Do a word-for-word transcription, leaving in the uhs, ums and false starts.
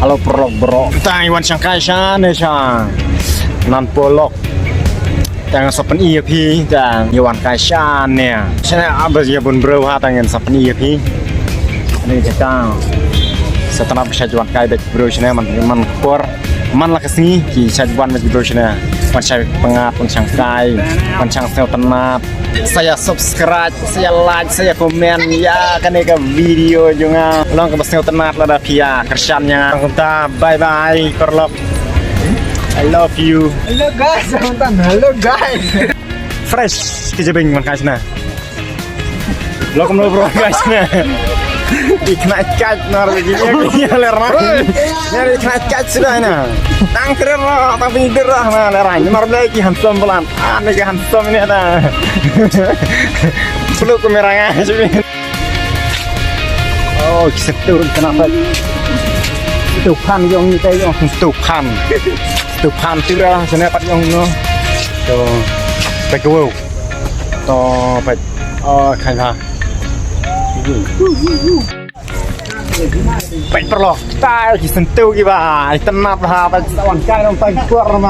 Hello paralok bro. Tang wan shang kai sha ne sha. Nan polok. Tang sa pyni ïa phi tang wan kai sha ne. Sha ne abas ïa bun bro ha tang sa pyni ïa phi. Ni jaka. Sa tanam sha wan kai bek bro sha ne man man por. Man la ka sngi ki sha wan bek bro sha ne. Man sha pyngngad man shang kai. Man shang snew tanap. Sa ïa subscribe, sa ïa like, sa ïa comment ïa kane ka video jong nga. Long kaba sngewtynnat lada phi ïa kyrshan ïa nga. Kumta bye bye paralok. I love you. Hello guys, hello guys. Fresh ki jabing man kai sna. Lo kumno bro kai sna. Ikna kat nar lagi ni ler na. Nar ikna kat sudah na. Tang keren lah, tapi dur lah na ler. Mar lagi handsome pelan. Ah, ni handsome ni ada. Perlu kamera nga sini. Oh, ki setur kenapa? Setur pan yong ni kai yong setur pan. Setur pan tu lah sana pat yong no. To, pat ko. To, pat. Oh, khai ha. Pat paralok. Tai ki setur ki ba. Ai tanap ha pat wan kai nong tai kuar ma.